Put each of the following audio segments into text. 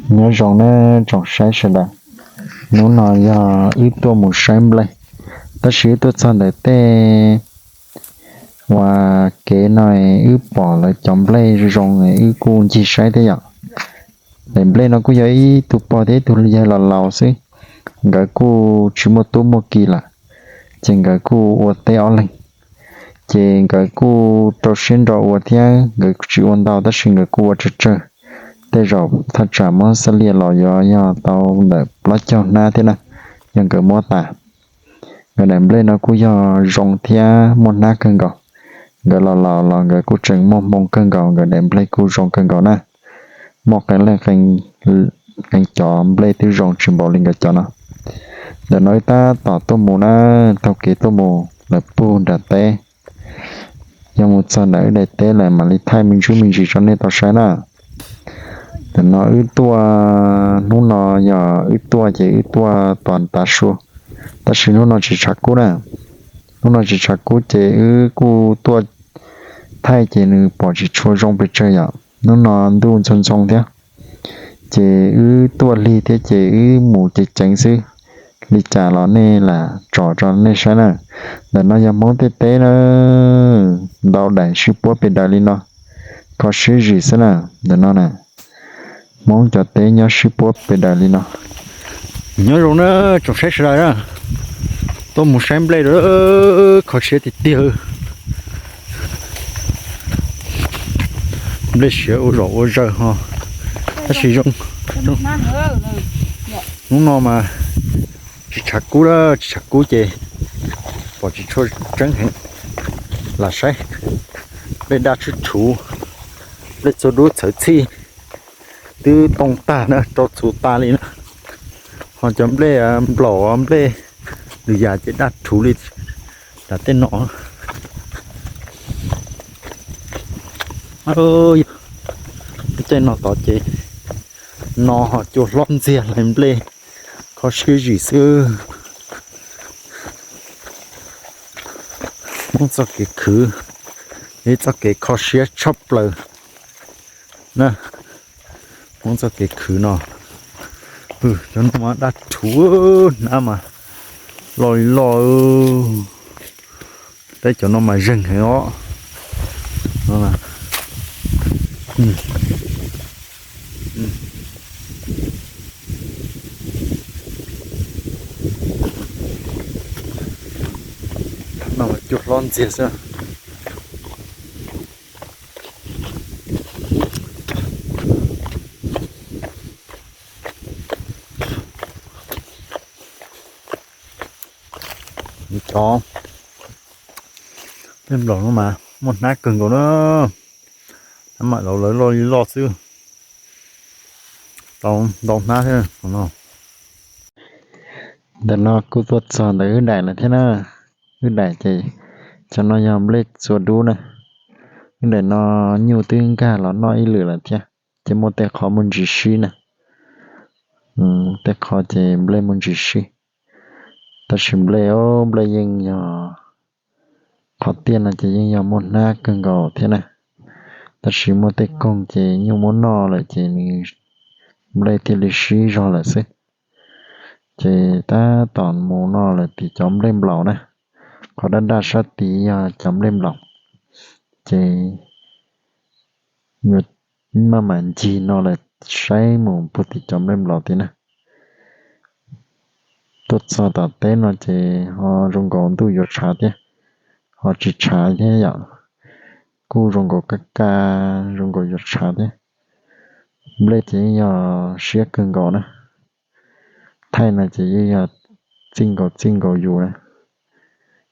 Nyob zoo nawb tsoom saib sawv daws, hnub no yog wb tuaj mus saib nplej, tab sis wb tuaj txog ntawm tej uas kev no wb pom lawv cov nplej zoo zoo wb kuj ncig saib thiab yom. Daim nplej no kuj yog ib tug pog thiab ib tug yawg laus laus xwb, nkawd kuj tsis muaj tub muaj ki lawm, ces nkawd kuj ua teb ob leeg. Ces nkawd kuj rau siab nro ua thiab, nkawd tsis ua ntau tab sis nkawd kuj ua tsawg tsawg. Tej zaum thaj tsam muab xab lias los yuav yog tau ntawm plaub caug hnab thiab na, yog nkawd muab tas. Nkawd daim nplej no kuj yog zoo thiab muaj hnab kawg nkaus. Nkawd los laus los nkawd kuj tseem muaj hmoo kawg nkaus, nkawd daim nplej kuj zoo kawg nkaus na. Muaj qee leej qee cov nplej twb zoo tsis npaum li nkawd cov no. Ntawm no wb tab tom tuaj mus na, taug kev tuaj mus lawm puag nram teb. Yog mus txog nram wb daim teb lawm mam li thaij me ntsis me ntsis rau nej tau saib na. Ntawm no wb tuaj, hnub no yog wb tuaj ces wb tuaj tos tav su, tab sis hnub no tsis tshav kub na. Hnub no tsis tshav kub ces wb kuj tuaj thaij ces nws pom tsis tshua zoo pes tsawg yom. Hnub no ntuj ntxhoo ntxhoo thiab, ces wb tuaj lig thiab ces wb mus ceev ceev xwb. Li cas los nej lam tsom rau nej saib na. Ntawm no yog Hmoob tej teb na, ntau daim sib puab pes daws li no, kho siab zim xwb na. Ntawm no na, Hmoob cov teb nyob sib puab pes daws li no. Nyob zoo na tsoom saib sawv daws na, tuaj mus saib nplej, kho siab tiag tiag. Nplej siav ua zom ua zaws ho, tab sis zoo. Hnub no mas tsis tshav kub, tsis tshav kub ces pom tsis tshua tseeb heev. Lam saib nplej daj tshwb tshuv, nplej txua dub txhawv txhij, twb tooj tag na, rau txhuv tas li na. Ho cov nplej nplaum, nplej lwm yam ces daj rhuv li nram tej no. Lub caij no tod ces no ho cua hlob ntxiag hlais nplej, kho siab zim xwb. Hmoob txoj kev khwv, ib txoj kev kho siab tshaj plaws na. Hmoob txoj kev khwv no, cov no mas daj rhuv, hnab mas loj li loj. Teb cov no mas zeeg heev os. No cua hlob ntxiag xwb. Cov nplej nplaum no mas muaj hnab kawg nkaus na. Hnab mam lawv loj li loj xwb. Tau ntau hnab thiab no. Ntawm no kuj tuaj txog ntawm wb daim lawm thiab na. Wb daim ces cov no yog nplej txua dub na. Wb daim no nyuj twb nkag los noj ib lwm lawm thiab, ces muaj tej qhov muaj ntsis sib na. Tej qhov ces nplej muaj ntsis sib, tab sis nplej, nplej yeej yog, qhov tiaj no ces yeej yog muaj hnab kawg nkaus thiab na. Tab sis muaj tej koog ces nyuj muab noj lawm ces nws nplej thiaj li sib zog lawm xwb. Ces tab tom mus no lawm tim cov nplej nplaum na. Qhov daj daj sab tid yog cov nplej nplaum. Ces yuav maj mam ncig no lawm saib mus puag tim cov nplej nplaum tid na. Tuaj txog tom teb no ces ho zoo nkaus ntuj yuav tshav thiab, ho tsis tshav thiab yom. Kuj zoo nkaus kaj kaj, zoo nkaus yuav tshav thiab. Nplej ces yeej yog siab kawg nkaus na. Thaij no ces yeej yog txij nkaus txij nkaus yus na.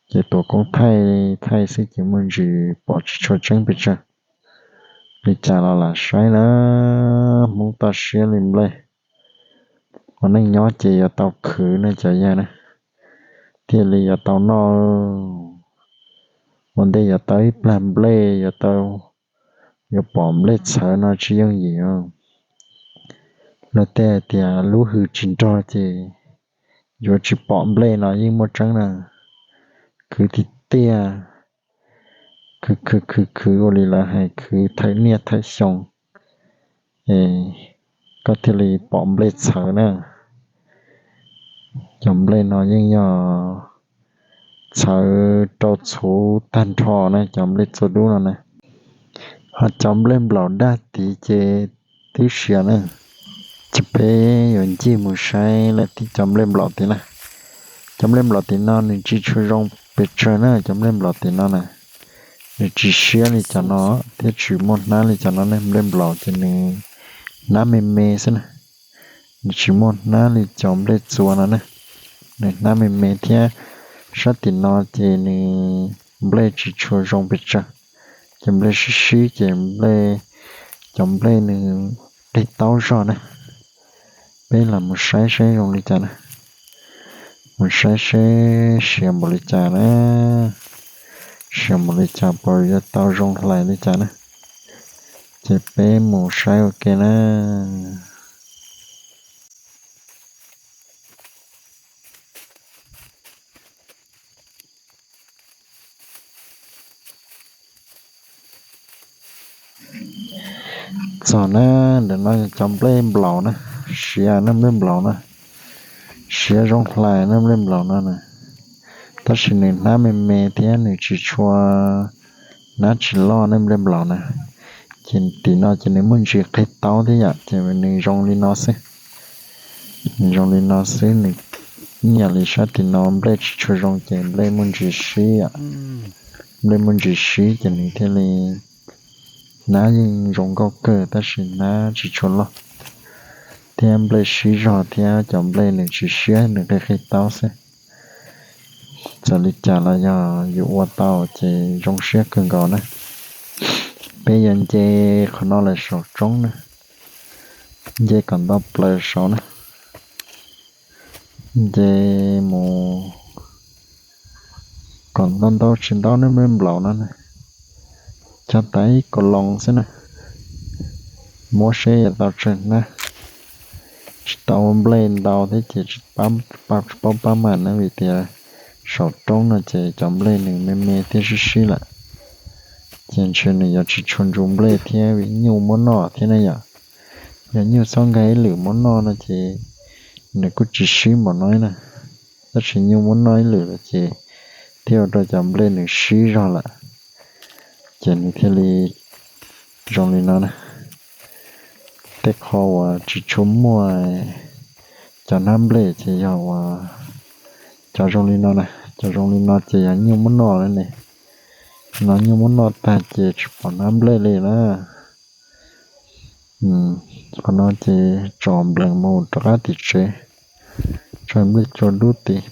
Ces tuam koob thaij thaij xwb ces muaj ntsis pom tsis tshua tseeb pes tsawg. Li cas los lam saib na, Hmoob toj siab li nplej. Ua neej nyob ces yuav tau khwv ne cov yawg na, thiaj li yuav tau noj. Ua ntej yuav tau ib plag nplej, yuav tau, yuav pom nplej txhawv no tsis yooj yim. Luag tej hais tias lub hws tsis nrog ces yuav tsis pom nplej no yeej muaj tseeb na. Khwv tiag tiag, khwv khwv khwv khwv ua li lawv hais khwv thawm niaj thawm xyoo es koj thiaj li pom nplej txhawv na. Cov nplej no yeej yog txhawv rau txhuv tag nrho na, cov nplej txua dub no na. Ho cov nplej nplaum daj tid ces twb siav na. Ces peb yuav ncig mus saib lawm tib cov nplej nplaum tid na. Cov nplej nplaum tim no nws tsis tshua zoo pes tsawg na, cov nplej nplaum tim no na. Nws tsis siab li cov no thiab tsis muaj hnab li cov no ne. Nplej nplaum ces nws hnab me me xwb na. Nws tsis muaj hnab li cov nplej txua no ne. Nws hnab me me thiab sab tim no ces nws nplej tsis tshua zoo pes tsawg. Ces nplej sib sib ces nplej, cov nplej nws qig taub zog na. Peb los mus saib saib zoo li cas na. Mus saib seb siav npaum li cas na. Siav npaum li cas, puas yuav tau zoo hlais li cas na. Ces peb mus saib ua ke na. Txog na, ntawm no yog cov nplej nplaum na, siav na nplej nplaum na, siav zoo hlais na nplej nplaum no na. Tab sis nws hnab me me thiab nws tsis tshua, hnab tsis loj na nplej nplaum na. Ces tim no ces nws muaj ntsis qig taub thiab yom, ces nws zoo li no xwb. Nws zoo li no xwb, nws ib yam li sab tim no nplej tsis tshua zoo ces nplej muaj ntsis sib yom. Nplej muaj ntsis sib ces nws thiaj li, hnab yeej zoo nkauj kawg tab sis hnab tsis tshua loj, thiab nplej sib zog thiab cov nplej nws tsis siab nws qig qig taub xwb. Txawm li cas los yog yus ua tau ces zoo siab kawg nkaus na. Peb yuav nce qhov no lawm saum roob na, nce kom ntau plaws saud na. Nce mus kom ntau ntau tsis ntau nplej nplaum no na, cov tas ib kaus loos xwb na. Muab seb yuav tau tsawg hnab. Tsis tau ua nplej ntau thiab ces tsis paub pab mam na vim tias saum roob no ces cov nplej nws me me thiab sib sib lawm. Ces ntshe nws yuav tsis tshua ntsu nplej thiab vim nyuj muab noj thiab ne yom. Yog nyuj txhob nkag ib lwm muab noj no ces nws kuj tsis sib npaum no na. Tab sis nyuj muab noj ib lwm lawm ces thiaj ua rau cov nplej nws sib zog lawm. Ces nws thiaj li zoo li no na. Tej qho uas tsis tshua muaj cov hnab nplej ces yog uas cov zoo li no na, cov zoo li no ces yog nyuj muab noj lawm ne. No nyuj muab noj tag ces tsis pom hnab nplej li na. Qhov no ces tso nplees mus rov qab tim tsev, tso nplej tsua dub tid.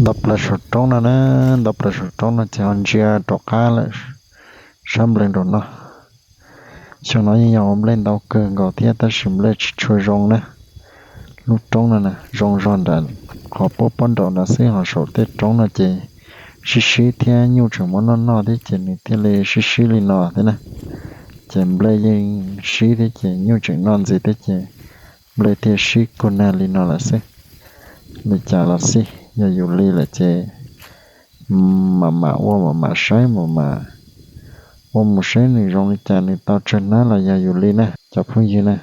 Ntau plaws saum roob no na, ntau plaws saum roob no ces ho ntsia rov qab lawm sab nplees nraum no. Xyoo no yeej yog ua nplej ntau kawg nkaus thiab tab sis nplej tsis tshua zoo na. Lub roob no na zoo zog nram qhov pob pob nraum no xwb, ho saum tej roob no ces sib sib thiab nyuj tseem muab noj noj thiab ces nws thiaj li sib sib li no thiab na. Ces nplej yeej sib thiab ces nyuj tseem noj ntxiv thiab ces nplej thiaj sib kug nag li no lawm xwb. Li cas los xij, yog yus li lawm ces mam mam ua mam mam saib mam mam ua mus saib nws zoo li cas, nws tau tsawg hnab los yog yus li na cov phooj ywg na.